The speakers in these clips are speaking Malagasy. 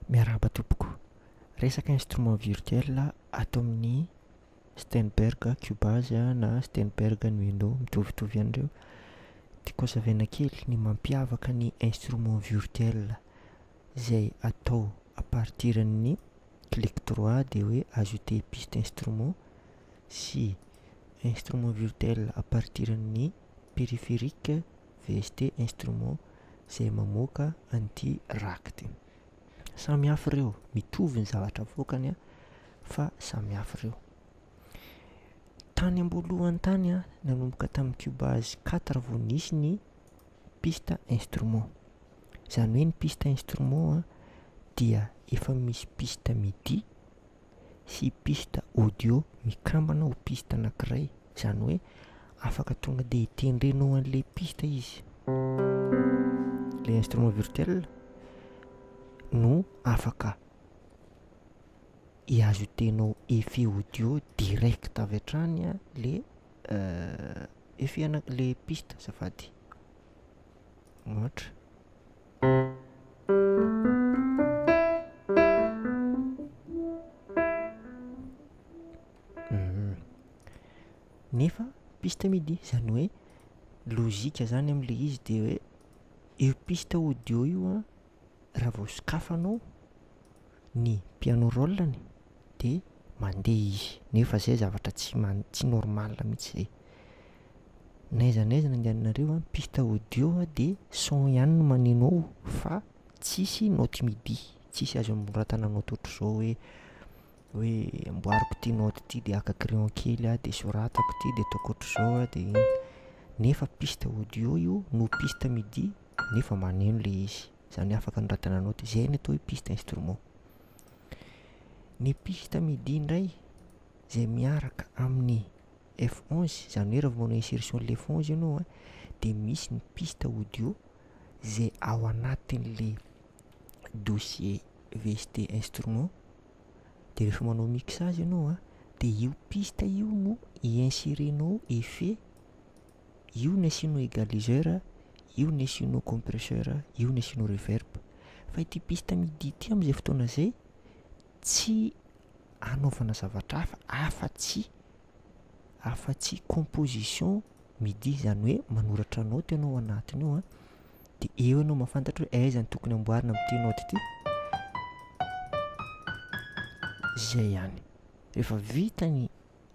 Miarahaba tompoko. Resaka instrument virtuel ato amin'ny Steinberg Cubase na Steinberg Nuendo, mitovitovy ihany ireo. Tiako hazavaina kely ny mampiavaka ny instrument virtuel izay atao à partir ny clic droit dia hoe ajouter piste instrument sy instrument virtuel à partir ny périphérique VST instrument izay mamoaka an'ity rack ity. Samy hafa ireo, mitovy ny zavatra avoakany fa samy hafa ireo. Tany am-boalohany tany, nanomboka tamin'ny Cubase 4 vao nisy ny piste instrument. Izany hoe ny piste instrument dia efa misy piste midi sy piste audio mikambana ho piste anankiray. Izany hoe afaka tonga dia hitendrenao an'ilay piste izy. Ilay instrument virtuel no afaka hi-ajouter-nao effet audio direct avy hatrany le effet ana- le piste azafady. Ohatra. Nefa piste midi, izany hoe lojika zany amin'ilay izy dia hoe io piste audio io an, raha vao sokafanao ny piano roll-ny dia mandeha izy, nefa zay zavatra tsy man- tsy normal mihitsy zay. N'aiza n'aiza nandehananareo an, piste audio dia son ihany no maneno ao fa tsisy note midi, tsisy azo anoratana note ohatr'izao hoe hoe amboariko ity note ity dia haka crayon kely aho dia soratako ity dia ataoko ohatr'izao aho dia iny. Nefa piste audio io no piste midi nefa maneno ilay izy, izany hoe afaka anoratana note, izay no atao hoe piste instrument. Ny piste midi indray izay miaraka amin'ny F11, izany hoe raha vao manao insertion an'ilay F11 ianao an, dia misy ny piste audio izay ao anatin'ilay dossier VST instrument, dia rehefa manao mixage ianao an, dia io piste io no hi-inserenao effet, io no asianao égaliseur, io no asianao compresseur, io no asianao reverb. Fa ity piste midi ity amin'izay fotoana izay tsy anaovana zavatra hafa afa-tsy afa-tsy composition midi, izany hoe manoratra note ianao ao anatiny io an, dia eo ianao mahafantatra hoe aiza no tokony amboarina amin'ity note ity. Izay ihany. Rehefa vita ny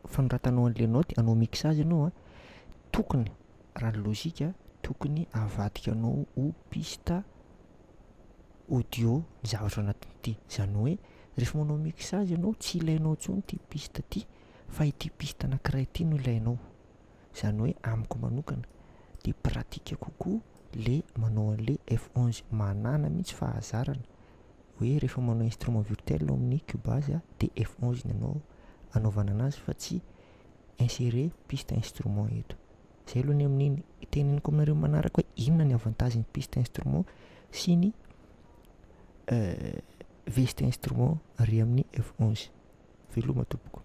fanoratanao an'ilay note, hanao mixage ianao an, tokony raha ny lojika tokony avadikanao ho piste audio ny zavatra ao anatin'ity. Izany hoe rehefa manao mixage ianao tsy ilainao intsony ity piste ity fa ity piste anankiray ity no ilainao. Izany hoe amiko manokana dia pratique kokoa le manao an'le F11, manana mihitsy fahazarana hoe rehefa manao instrument virtuel ao amin'ny Cubase dia F11 ny anao anaovana anazy fa tsy insérer piste instrument eto. Izay aloha ny amin'iny. Teneniko aminareo manaraka hoe inona ny avantage ny piste instrument sy ny VST instrument ary amin'ny F11. Veloma tompoko.